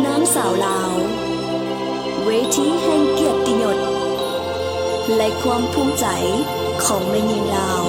ນາງສາວລາວ ເວທີແຫ່ງກຽດຕິຍົດ ແລະ ຄວາມພູມໃຈຂອງແມ່ຍິງລາວ.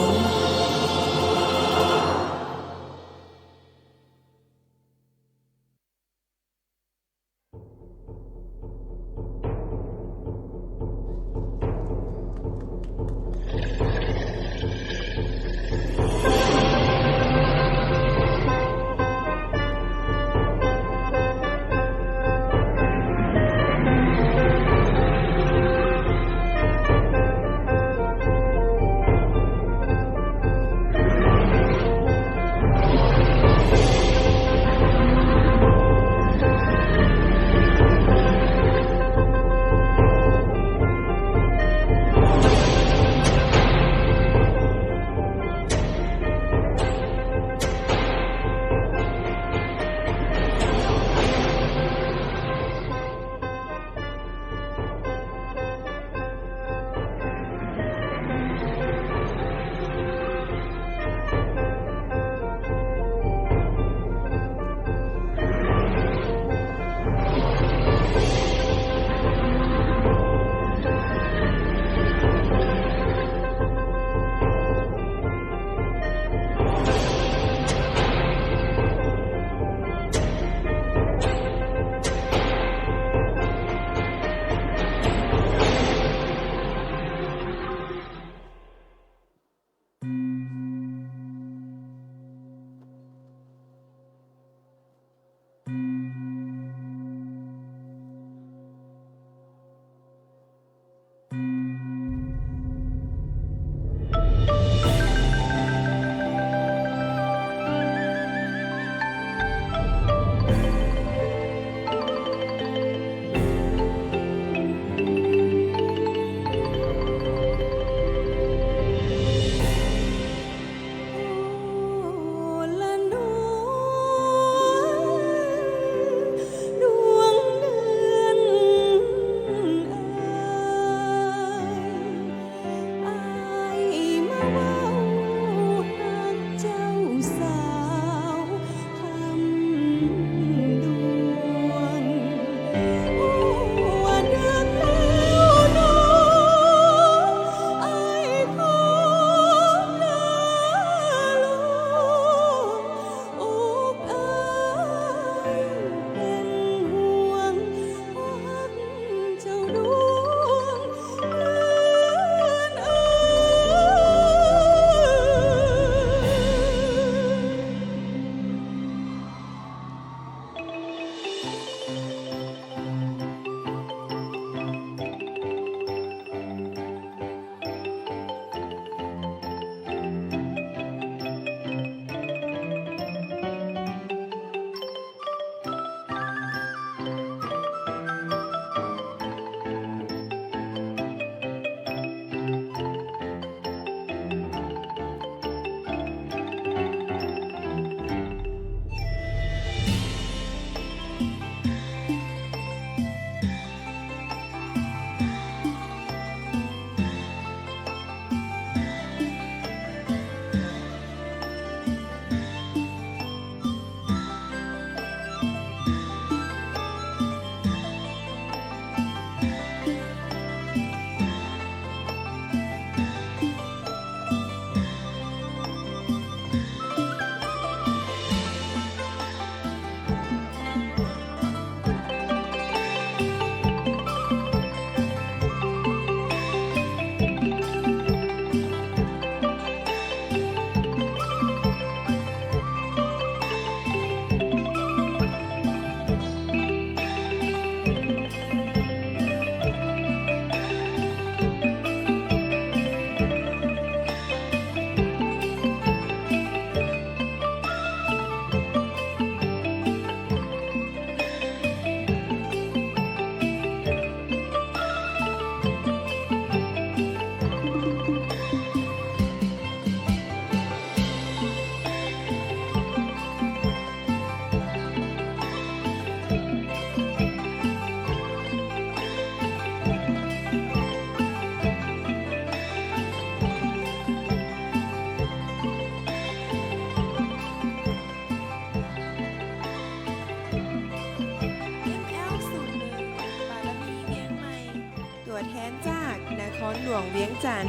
ຫຼວງວຽງຈັນ.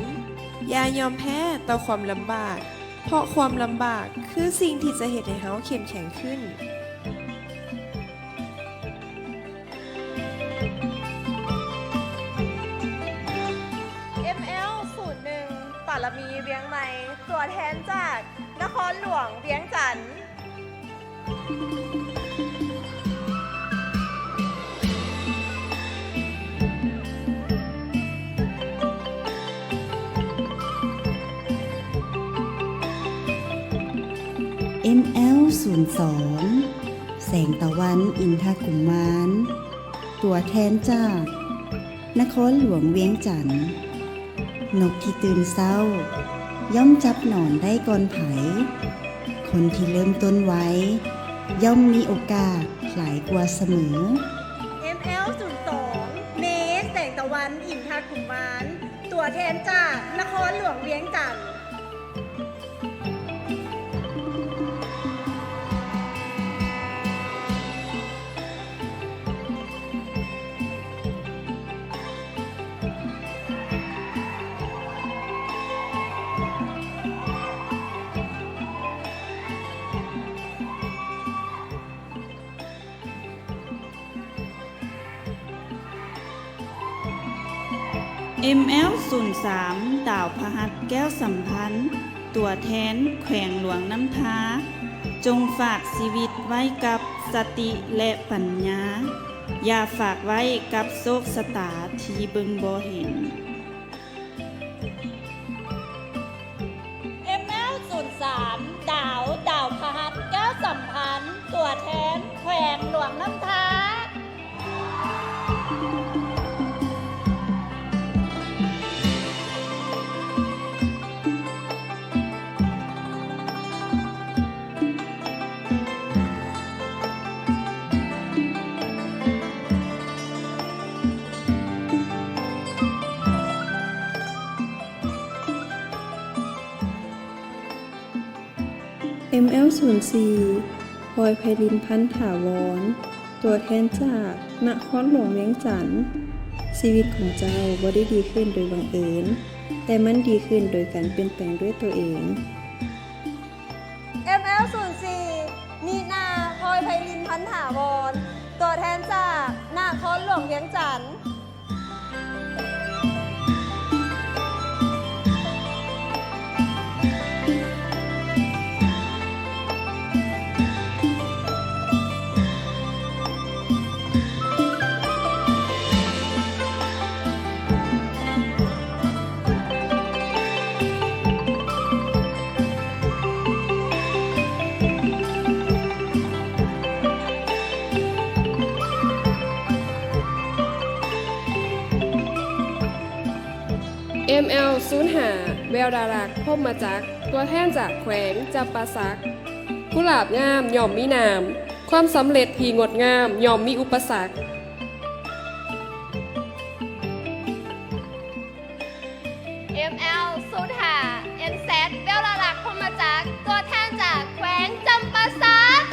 ຢ່າຍອມແພ້ຕໍ່ຄວາມລຳບາກ, ເພາະຄວາມລຳບາກຄືສິ່ງທີ່ຈະເຮັດໃຫ້ເຮົາເຂັ້ມແຂງຂຶ້ນ. ເອັມແອລ ສູນໜຶ່ງ ປາລະມີ ວຽງໃໝ່, ຕົວແທນຈາກນະຄອນຫຼວງວຽງຈັນ. ເອັມແອລ ສູນສອງ ແສງຕາວັນ ອິນທະກຸມມານ, ຕົວແທນຈາກນະຄອນຫຼວງວຽງຈັນ. ນົກທີ່ຕື່ນເຊົ້າ ຍ່ອມຈັບໜອນໄດ້ກ່ອນໃຜ, ຄົນທີ່ເລີ່ມຕົ້ນໄວ ຍ່ອມມີໂອກາດຫຼາຍກວ່າສະເໝີ. ເອັມແອລ ສູນສອງ ເມ ແສງຕາວັນ ອິນທະກຸມມານ, ຕົວແທນຈາກນະຄອນຫຼວງວຽງຈັນ. ເອັມແອລ ສູນສາມ ດາວພະຫັດ ແກ້ວສຳພັນ, ຕົວແທນແຂວງຫຼວງນ້ຳທາ. ຈົ່ງຝາກຊີວິດໄວ້ກັບສະຕິ ແລະ ປັນຍາ, ຢ່າຝາກໄວ້ກັບໂຊກຊະຕາທີ່ເບິ່ງບໍ່ເຫັນ. ເອັມແອລ ສູນສາມ ດາວ ດາວພະຫັດ ແກ້ວສຳພັນ, ຕົວແທນແຂວງຫຼວງນ້ຳທາ. ເອັມແອລ ສູນສີ່ ພອຍໄພລິນ ພັນຖາວອນ, ຕົວແທນຈາກນະຄອນຫຼວງວຽງຈັນ. ຊີວິດຂອງເຈົ້າບໍ່ໄດ້ດີຂຶ້ນໂດຍບັງເອີນ, ແຕ່ມັນດີຂຶ້ນໂດຍການປ່ຽນແປງດ້ວຍຕົວເອງ. ເອັມແອລ ສູນສີ່ ນີນາ ພອຍໄພລິນ ພັນຖາວອນ, ຕົວແທນຈາກນະຄອນຫຼວງວຽງຈັນ. ເອັມແອລ ສູນຫ້າ ແວວດາລັກ ພົມມະຈັກ, ຕົວແທນຈາກແຂວງຈຳປາສັກ. ກຸຫຼາບງາມຍ່ອມມີໜາມ, ຄວາມສຳເລັດທີ່ງົດງາມຍ່ອມມີອຸປະສັກ. ເອັມແອລ ສູນຫ້າ ເອັນແຊັດ ແວວດາລັກ ພົມມະຈັກ, ຕົວແທນຈາກແຂວງຈຳປາສັກ.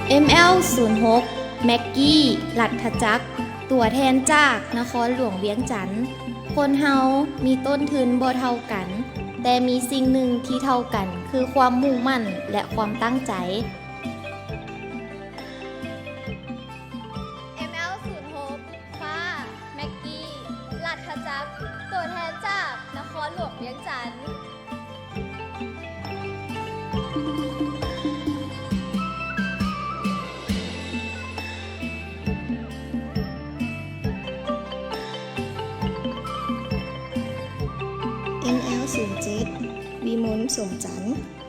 ເອັມແອລ ສູນຫົກ ແມັກກີ້ ລັດທະຈັກ, ຕົວແທນຈາກນະຄອນຫຼວງວຽງຈັນ. ຄົນເຮົາມີຕົ້ນທຶນບໍ່ເທົ່າກັນ, ແຕ່ມີສິ່ງໜຶ່ງທີ່ເທົ່າກັນ ຄືຄວາມມຸ່ງໝັ້ນ ແລະ ຄວາມຕັ້ງໃຈ. ເອັມແອລ ສູນຫົກ ຟ້າ ແມັກກີ້ ລັດທະຈັກ, ຕົວແທນຈາກນະຄອນຫຼວງວຽງຈັນ. ເອັມແອລ ສູນເຈັດ ວິມົນ ສົມຈັນ,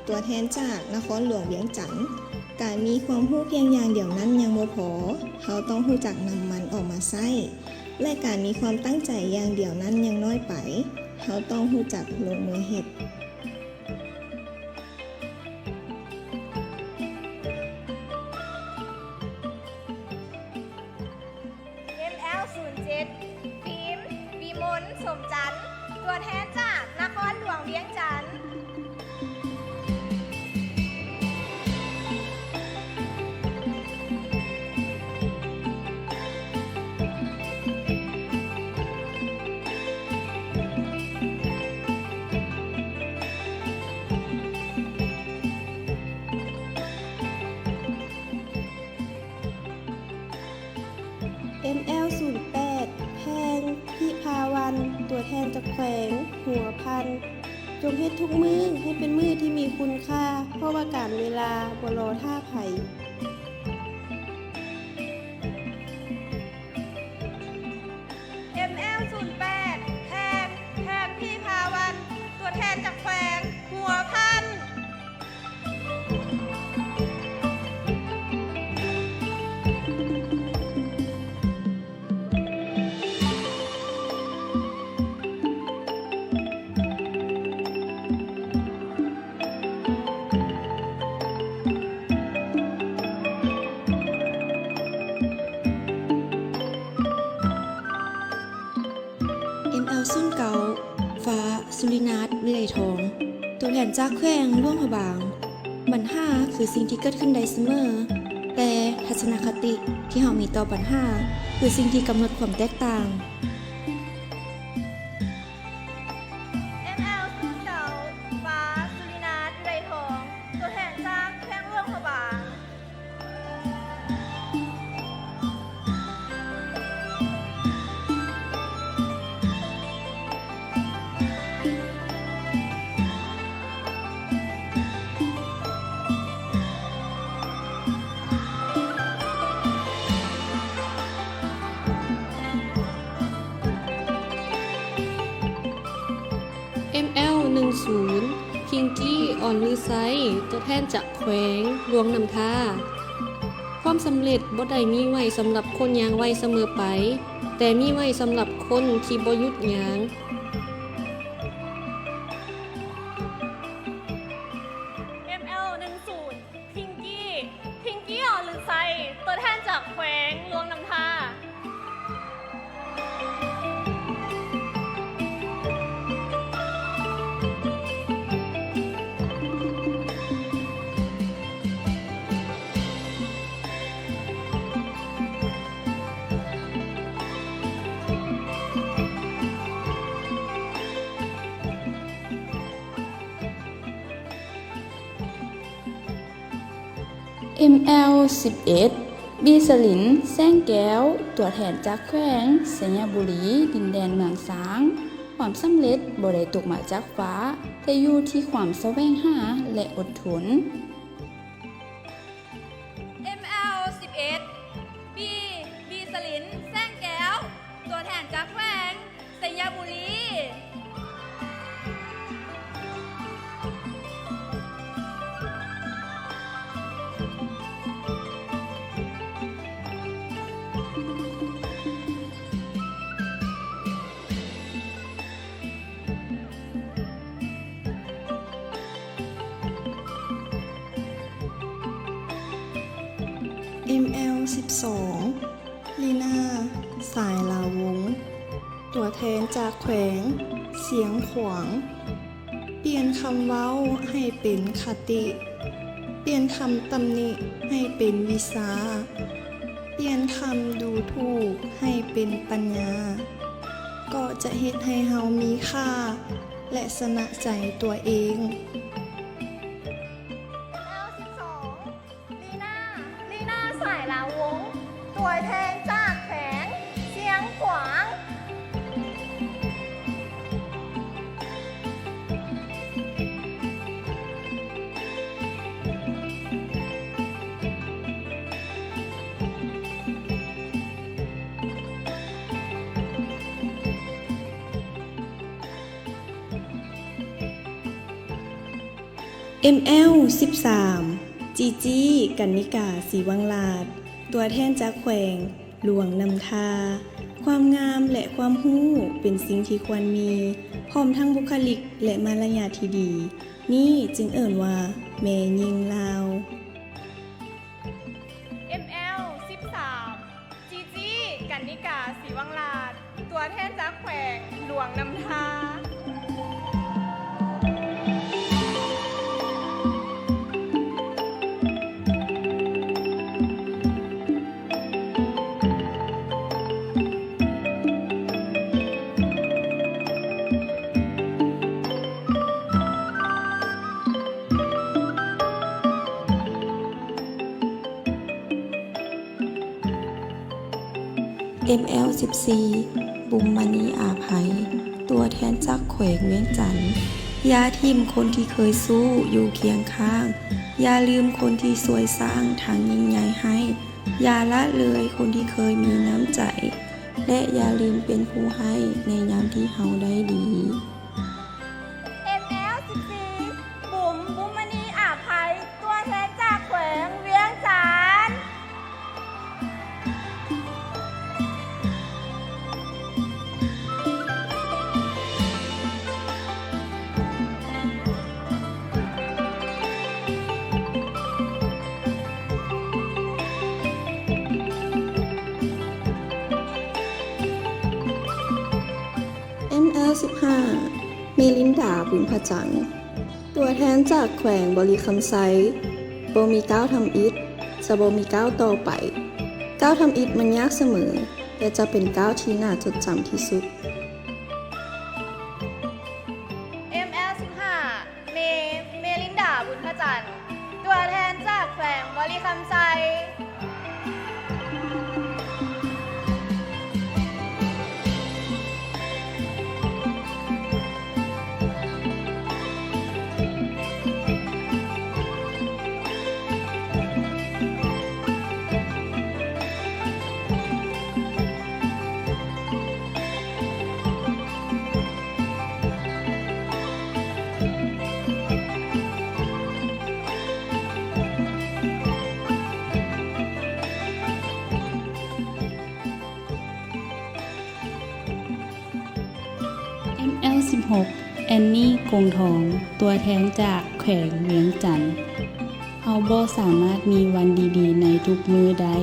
ຕົວແທນຈາກນະຄອນຫຼວງວຽງຈັນ. ການມີຄວາມຮູ້ພຽງຢ່າງດຽວນັ້ນຍັງບໍ່ພໍ, ເຮົາຕ້ອງຮູ້ຈັກນຳມັນອອກມາໃຊ້, ແລະ ການມີຄວາມຕັ້ງໃຈຢ່າງດຽວນັ້ນຍັງນ້ອຍໄປ, ເຮົາຕ້ອງຮູ້ຈັກລົງມືເຮັດ. ມົນ ສົມຈັນ ຕົວແທນຈາກນະຄອນຫຼວງວຽງຈັນ. ເອັມແອວສູນແປດ ແພງ ພິພາວັນ ຕົວແທນຈາກແຂວງຫົວພັນ. ຈົ່ງເຮັດທຸກມື້ໃຫ້ເປັນມື້ທີ່ມີຄຸນຄ່າ, ເພາະວ່າການເວລາບໍ່ລໍຖ້າໃຜ. ເອັມແອວສູນແປດ ແພງ ແພງ ພິພາວັນ ຕົວແທນຈາກແຂວງຫົວພັນ. ເອັມແອວສູນເກົ້າ ຟ້າ ສຸລິນາດ ວິໄລທອງ ຕົວແທນຈາກແຂວງຫຼວງພະບາງ. ບັນຫາຄືສິ່ງທີ່ເກີດຂຶ້ນໄດ້ສະເໝີ, ແຕ່ທັດສະນະຄະຕິທີ່ເຮົາມີຕໍ່ບັນຫາ ຄືສິ່ງທີ່ກຳນົດຄວາມແຕກຕ່າງ. ເອັມແອວສູນເກົ້າ ຟ້າ ສຸລິນາດ ວິໄລທອງ ຕົວແທນຈາກແຂວງຫຼວງພະບາງ. ເອັມແອວໜຶ່ງສູນ ພິງກີ່ ອອນລືໄຊ ຕົວແທນຈາກແຂວງຫຼວງນ້ຳທາ. ຄວາມສຳເລັດບໍ່ໄດ້ມີໄວ້ສຳລັບຄົນຍ່າງໄວສະເໝີໄປ, ແຕ່ມີໄວ້ສຳລັບຄົນທີ່ບໍ່ຢຸດຍ່າງ. ເອັມແອວໜຶ່ງສູນ ພິງກີ່ ພິງກີ່ ອອນລືໄຊ ຕົວແທນຈາກແຂວງຫຼວງນ້ຳທາ. ເອັມແອວສິບເອັດ ບີສະລິນ ແສງແກ້ວ ຕົວແທນຈາກແຂວງໄຊຍະບູລີ ດິນແດນເມືອງຊ້າງ. ຄວາມສຳເລັດບໍ່ໄດ້ຕົກມາຈາກຟ້າ, ແຕ່ຢູ່ທີ່ຄວາມສະແຫວງຫາ ແລະ ອົດທົນ. ເອັມແອວສິບເອັດ ບີ ບີສະລິນ ແສງແກ້ວ ຕົວແທນຈາກແຂວງໄຊຍະບູລີ. ເອັມແອວສິບສອງ ລີນາ ສາຍລາວົງ ຕົວແທນຈາກແຂວງຊຽງຂວາງ. ປ່ຽນຄຳເວົ້າໃຫ້ເປັນຄະຕິ, ປ່ຽນຄຳຕຳໜິໃຫ້ເປັນວິຊາ, ປ່ຽນຄຳດູຖູກໃຫ້ເປັນປັນຍາ, ກໍຈະເຮັດໃຫ້ເຮົາມີຄ່າ ແລະ ຊະນະໃຈຕົວເອງ. ເອັມແອວສິບສອງ ລີນາ ລີນາ ສາຍລາວົງ ຕົວແທນຈາກແຂວງຊຽງຂວາງ. ເອັມແອວສິບສາມ ຈີຈີ ກັນນິກາ ສີວັງລາດ ຕົວແທນຈາກແຂວງຫຼວງນ້ຳທາ. ຄວາມງາມ ແລະ ຄວາມຮູ້ເປັນສິ່ງທີ່ຄວນມີ, ພ້ອມທັງບຸກຄະລິກ ແລະ ມາລະຍາດທີ່ດີ, ນີ້ຈຶ່ງເອີ້ນວ່າແມ່ຍິງລາວ. ເອັມແອວສິບສາມ ຈີຈີ ກັນນິກາ ສີວັງລາດ ຕົວແທນຈາກແຂວງ ຫວັງນຳທ່າ. ເອັມແອວສິບສີ່ ບຸມມະນີອາໄພ ຕົວແທນຈາກແຂວງວຽງຈັນ. ຢ່າຖິ້ມຄົນທີ່ເຄີຍສູ້ຢູ່ຄຽງຂ້າງ, ຢ່າລືມຄົນທີ່ຊ່ວຍສ້າງທາງຍິ່ງໃຫຍ່ໃຫ້, ຢ່າລະເລີຍຄົນທີ່ເຄີຍມີນ້ຳໃຈ ແລະ ຢ່າລືມເປັນຜູ້ໃຫ້ໃນຍາມທີ່ເຮົາໄດ້ດີ. ເອັມແອວສິບສີ່ ບຸມ ບຸມມະນີອາໄພ ຕົວແທນຈາກແຂວງວຽງຈັນ. ເອັມແອວສິບຫ້າ ເມລິນດາ ບຸນພະຈັນ ຕົວແທນຈາກແຂວງບໍລິຄຳໄຊ. ບໍ່ມີກ້າວທຳອິດ, ຈະບໍ່ມີກ້າວຕໍ່ໄປ. ກ້າວທຳອິດມັນຍາກສະເໝີ, ແຕ່ຈະເປັນກ້າວທີ່ໜ້າຈົດຈຳທີ່ສຸດ. ເອັມແອວສິບຫ້າ ເມ ເມລິນດາ ບຸນພະຈັນ ຕົວແທນຈາກແຂວງບໍລິຄຳໄຊ. ເອັມແອວສິບຫົກ ແອນນີ ກົງທອງ ຕົວແທນຈາກແຂວງວຽງຈັນ. ເຮົາບໍ່ສາມາດມີວັນດີໆໃນທຸກມື້ໄດ້,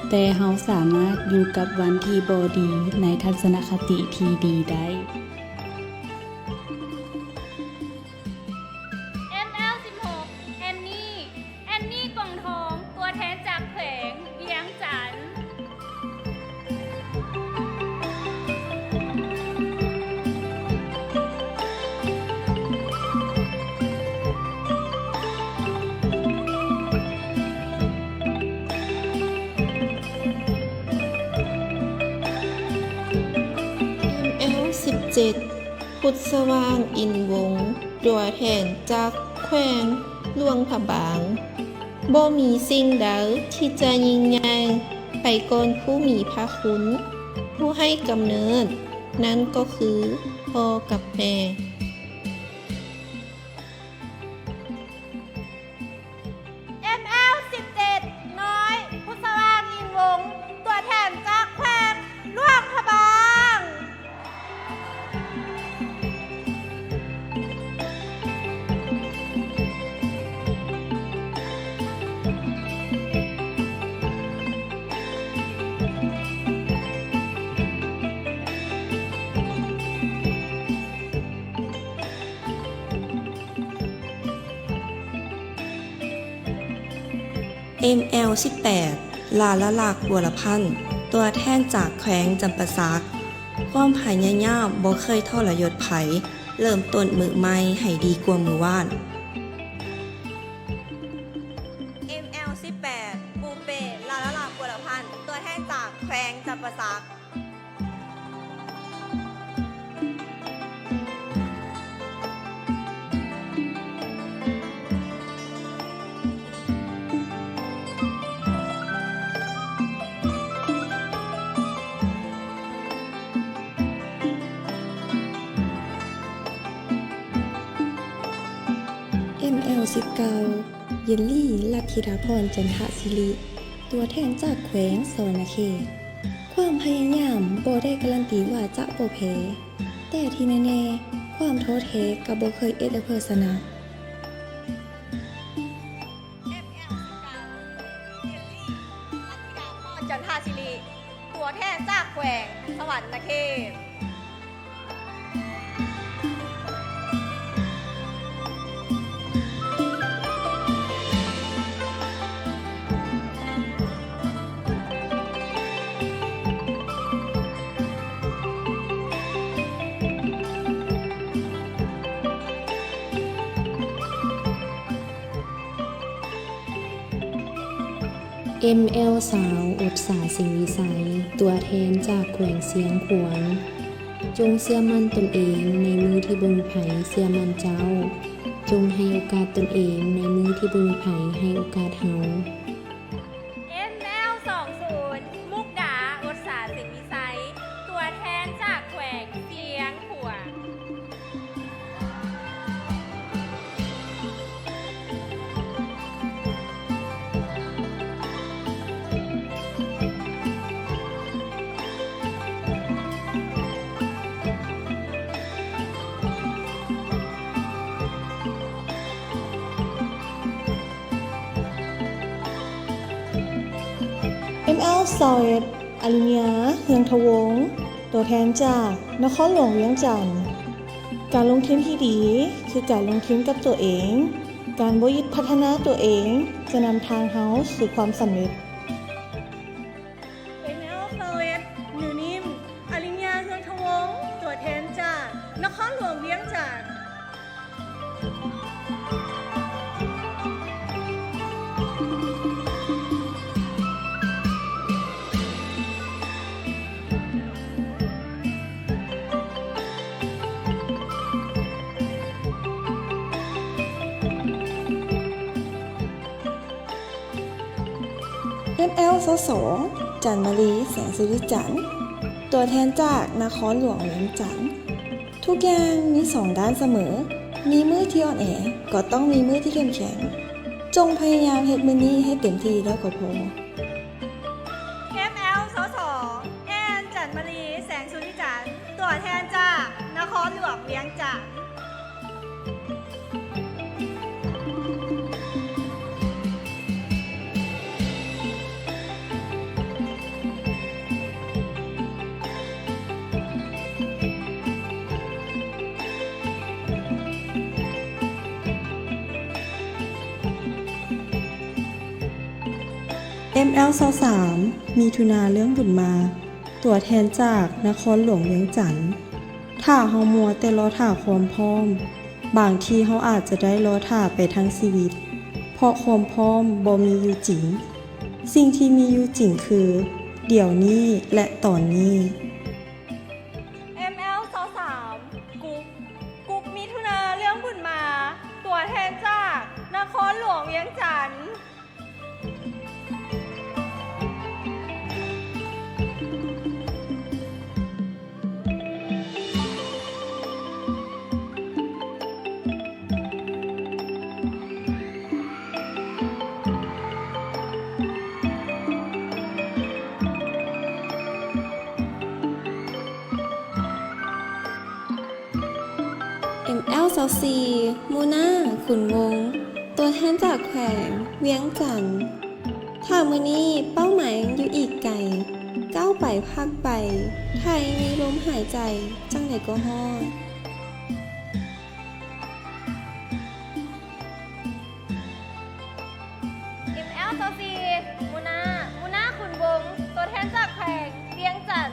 ແຕ່ເຮົາສາມາດຢູ່ກັບວັນທີ່ບໍ່ດີໃນທັດສະນະຄະຕິທີ່ດີໄດ້. ເອັມແອວສິບຫົກ ແອນນີ ແອນນີ ກົງທອງ ຕົວແທນຈາກແຂວງວຽງຈັນ. ເອັມແອວສິບເຈັດ ພຸດສະຫວ່າງ ອິນວົງ ຕົວແທນຈາກແຂວງຫຼວງພະບາງ. ບໍ່ມີສິ່ງໃດທີ່ຈະຍິ່ງໃຫຍ່ໄປກ່ອນຜູ້ມີພະຄຸນ, ຜູ້ໃຫ້ກຳເນີດ, ນັ້ນກໍຄືພໍ່ກັບແມ່. ເອັມແອວສິບເຈັດ ນ້ອຍ ພຸດສະຫວ່າງ ອິນວົງ ຕົວແທນຈາກແຂວງຫຼວງພະບາງ. ເອັມແອວສິບແປດ ລາລະລັກ ບົວລະພັນ ຕົວແທນຈາກແຂວງຈຳປາສັກ. ຄວາມພະຍາຍາມບໍ່ເຄີຍທໍລະຍົດໃຜ, ເລີ່ມຕົ້ນມື້ໃໝ່ໃຫ້ດີກວ່າມື້ວານ. ເອັມແອວສິບແປດ ປູເປ້ ລາລະລັກ ບົວລະພັນ ຕົວແທນຈາກແຂວງຈຳປາສັກ. ເອັມແອວສິບເກົ້າ ເຢນລີ ລັດທິດາພອນ ຈັນທະສິລິ ຕົວແທນຈາກແຂວງສະຫວັນນະເຂດ. ຄວາມພະຍາຍາມບໍ່ໄດ້ກາຣັນຕີວ່າຈະບໍ່ແພ້, ແຕ່ທີ່ແນ່ໆ ຄວາມທໍ້ແທ້ກໍບໍ່ເຄີຍເຮັດໃຫ້ເພິ່ນຊະນະ. ເອັມແອວສິບເກົ້າ ເຢນລີ ລັດທິດາພອນ ຈັນທະສິລິ ຕົວແທນຈາກແຂວງສະຫວັນນະເຂດ. ເອັມແອວຊາວ ອົດສາ ສິງວິໄຊ ຕົວແທນຈາກແຂວງຊຽງຂວາງ. ຈົ່ງເຊື່ອໝັ້ນຕົນເອງໃນມືທີ່ບໍ່ມີໃຜເຊື່ອໝັ້ນເຈົ້າ. ຈົ່ງໃຫ້ໂອກາດຕົນເອງໃນມືທີ່ບໍ່ມີໃຜໃຫ້ໂອກາດເຮົາ. ເອັມແອວສອງສູນ ມຸກດາ ອົດສາ ສິງວິໄຊ ຕົວແທນຈາກແຂວງຊຽງຂວາງ. ເອັມແອວຊາວເອັດ ອາລິນຍາ ເຮືອງທະວົງ ຕົວແທນຈາກນະຄອນຫຼວງວຽງຈັນ. ການລົງທຶນທີ່ດີຄືການລົງທຶນກັບຕົວເອງ. ການບໍ່ຢຸດພັດທະນາຕົວເອງຈະນຳທາງເຮົາສູ່ຄວາມສຳເລັດ. ເອັມແອວຊາວເອັດ ໜູນິມ ອາລິນຍາ ເຮືອງທະວົງ ຕົວແທນຈາກນະຄອນຫຼວງວຽງຈັນ. ເອັມແອວຊາວສອງ ຈັນມາລີ ແສງສຸລິຈັນ ຕົວແທນຈາກນະຄອນຫຼວງວຽງຈັນ. ທຸກຢ່າງມີສອງດ້ານສະເໝີ, ມີມື້ທີ່ອ່ອນແອກໍຕ້ອງມີມື້ທີ່ເຂັ້ມແຂງ. ຈົ່ງພະຍາຍາມເຮັດມື້ນີ້ໃຫ້ເຕັມທີ່ແລ້ວກໍພໍ. ເອັມແອວຊາວສອງ ແອນ ຈັນມາລີ ແສງສຸລິຈັນ ຕົວແທນຈາກນະຄອນຫຼວງວຽງຈັນ. ເອັມແອວຊາວສາມ ມິຖຸນາ ເລື່ອງບຸນມາ ຕົວແທນຈາກນະຄອນຫຼວງວຽງຈັນ. ຖ້າເຮົາມົວແຕ່ລໍຖ້າຄວາມພ້ອມ, ບາງທີເຮົາອາດຈະໄດ້ລໍຖ້າໄປທັງຊີວິດ, ເພາະຄວາມພ້ອມບໍ່ມີຢູ່ຈິງ. ສິ່ງທີ່ມີຢູ່ຈິງຄື ດຽວນີ້ ແລະ ຕອນນີ້. ເອັມແອວຊາວສາມ ກຸກ ກຸກ ມິຖຸນາ ເລື່ອງບຸນມາ ຕົວແທນຈາກນະຄອນຫຼວງວຽງຈັນ. ເອັມແອວຊາວສີ່ ມູນາ ຂຸນວົງ ຕົວແທນຈາກແຂວງວຽງຈັນ. ຖ້າມື້ນີ້ເປົ້າໝາຍຍັງຢູ່ອີກໄກ, ກ້າວໄປ, ພັກໄປ, ຖ້າຍັງມີລົມຫາຍໃຈ, ຈັ່ງໃດກໍຮອດ. ເອັມແອວຊາວສີ່ ມູນາ ມູນາ ຂຸນວົງ ຕົວແທນຈາກແຂວງວຽງຈັນ.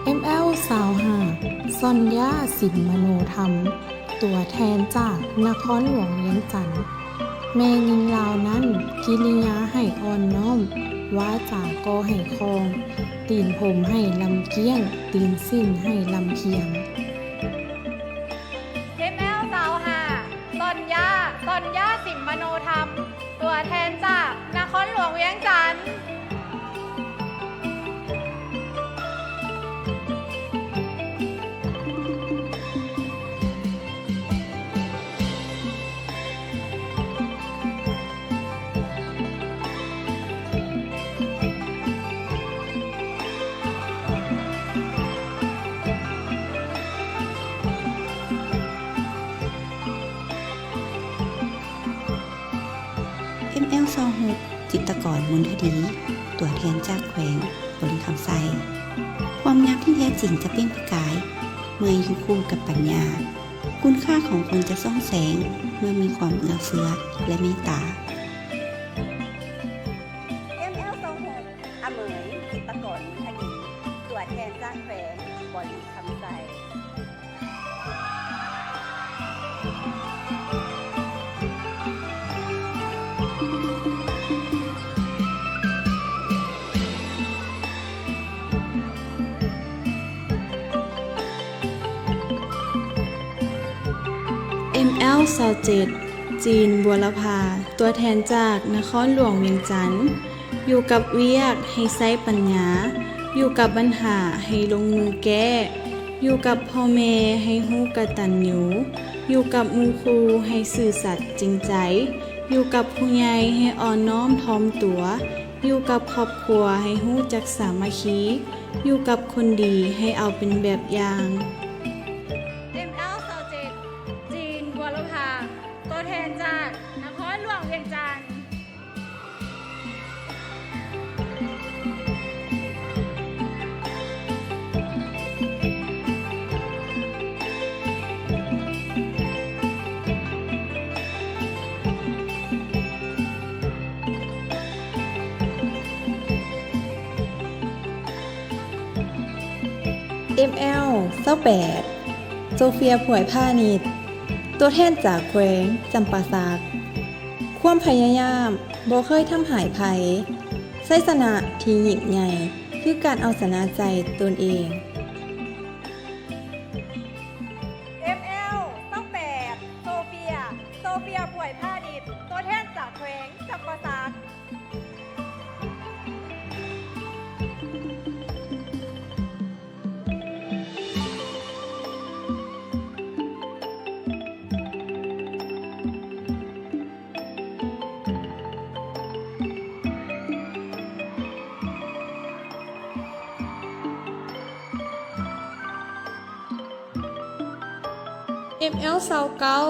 ເອັມແອວຊາວຫ້າ ຊອນຢາ ສິມມະໂນທຳ ຕົວແທນຈາກນະຄອນຫຼວງວຽງຈັນ. ແມ່ຍິງລາວນັ້ນ ກິລິຍາໃຫ້ອ່ອນນ້ອມ, ວາຈາກໍໃຫ້ຄ່ອງ, ຕີນຜົມໃຫ້ລຳກ້ຽງ, ຕີນສິ້ນໃຫ້ລຳພຽງ. ເອັມແອວຊາວຫ້າ ຊອນຢາ ຊອນຢາ ສິມມະໂນທຳ ຕົວແທນຈາກນະຄອນຫຼວງວຽງຈັນ. ເອັມແອວຊາວຫົກ ຈິດຕະກອນ ມົນທະດີ ຕົວແທນຈາກແຂວງບໍລິຄຳໄຊ. ຄວາມງາມທີ່ແທ້ຈິງຈະເປັ່ງປະກາຍ ເມື່ອຢູ່ຄູ່ກັບປັນຍາ. ຄ ຄຸນຄ່າຂອງຄົນຈະສ່ອງແສງເມື່ອມີຄວາມເອື້ອເຟື້ອ ແລະ ເມດຕາ. ເອັມແອລ ຊາວຫົກ ອາເໝີຍ ກິດຕະກອນ ບຸນທະດີ ຕົວແທນຈາກແຂວງບໍລິຄຳໄຊ. ເອັມແອລ ຊາວເຈັດ ຈີນ ບົວລະພາ ຕົວແທນຈາກນະຄອນຫຼວງວຽງຈັນ. ຢູ່ກັບວຽກໃຫ້ໃຊ້ປັນຍາ, ຢູ່ກັບບັນຫາໃຫ້ລົງມືແກ້, ຢູ່ກັບພໍ່ແມ່ໃຫ້ຮູ້ກະຕັນຍູ, ຢູ່ກັບໝູ່ຄູ່ໃຫ້ຊື່ສັດຈິງໃຈ, ຢູ່ກັບຜູ້ໃຫຍ່ໃຫ້ອ່ອນນ້ອມຖ່ອມຕົວ, ຢູ່ກັບຄອບຄົວໃຫ້ຮູ້ຈັກສາມັກຄີ, ຢູ່ກັບຄົນດີໃຫ້ເອົາເປັນແບບຢ່າງ. ເອັມແອລ ຊາວເຈັດ ຈີນ ບົວລະພາ ຕົວແທນຈາກນະຄອນຫຼວງວຽງຈັນ. ເອັມແອລ ຊາວແປດ ໂຊເຟຍ ພວຍພານິດ ຕົວແທນຈາກແຂວງຈຳປາສັກ. ຄວາມພະຍາຍາມບໍ່ເຄີຍທຳຮ້າຍໃຜ. ໄຊຊະນະທີ່ຍິ່ງໃຫຍ່ຄືການເອົາຊະນະໃຈຕົນເອງ. ເອັມແອລ ຊາວແປດ ໂຊເຟຍ ໂຊເຟຍ ພວຍພານິດ ຕົວແທນຈາກແຂວງຈຳປາສັກ. ເອັມແອລ ຊາວເກົ້າ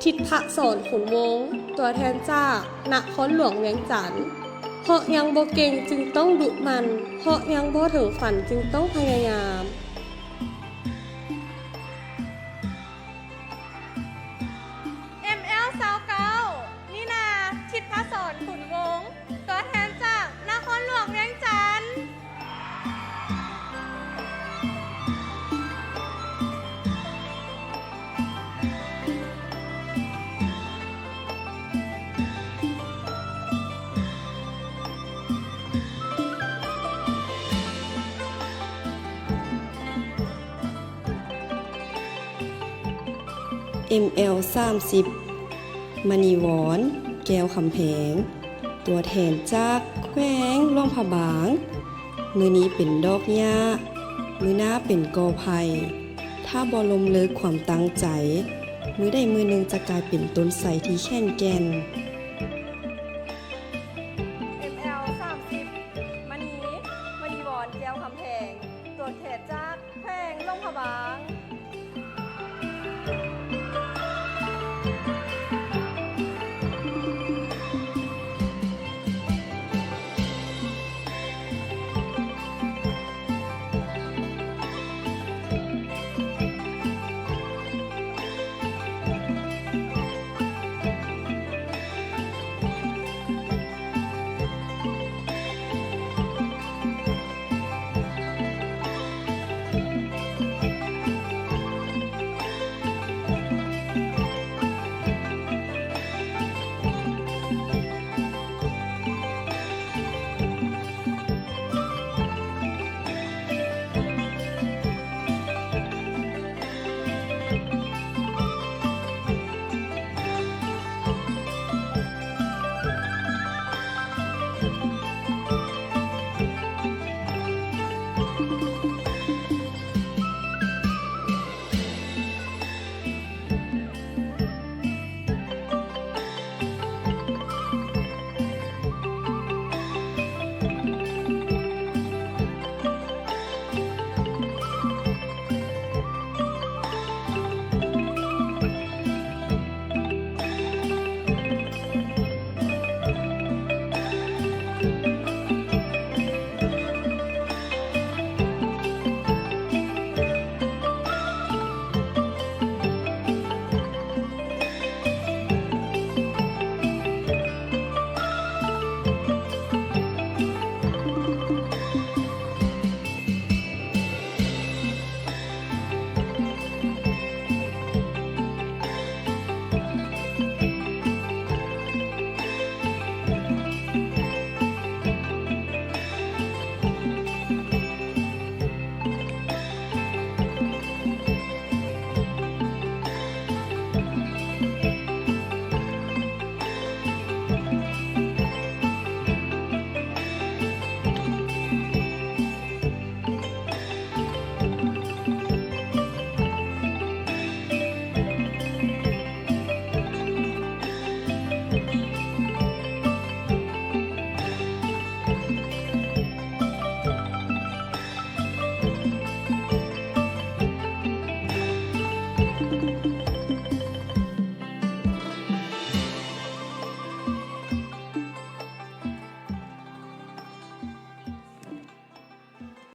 ທິດພະສອນ ຂຸນວົງ ຕົວແທນຈາກນະຄອນຫຼວງວຽງຈັນ. ເພາະຍັງບໍ່ເກັ່ງຈຶ່ງຕ້ອງດຸໝັ່ນ, ເພາະຍັງບໍ່ເຖິງຝັນຈຶ່ງຕ້ອງພະຍາຍາມ. ເອັມແອລ ຊາວເກົ້າ ນີນາ ທິດພະສອນ ຂຸນວົງ ຕົວແທນຈາກນະຄອນຫຼວງວຽງຈັນ. ເອັມແອລ ສາມສິບ ມະນີວອນ ແກ້ວຄຳແພງ ຕົວແທນຈາກແຂວງຫຼວງພະບາງ. ມື້ນີ້ເປັນດອກຫຍ້າ, ມື້ໜ້າເປັນກໍໄຜ່. ຖ້າບໍ່ລົ້ມເລີກຄວາມຕັ້ງໃຈ, ມື້ໃດມື້ໜຶ່ງຈະກາຍເປັນຕົ້ນໄຊທີ່ແຂງແກ່ນ. ເອັມແອລ ສາມສິບ ມະນີ ມະນີວອນ ແກ້ວຄຳແພງ ຕົວແທນຈາກແຂວງຫຼວງພະບາງ.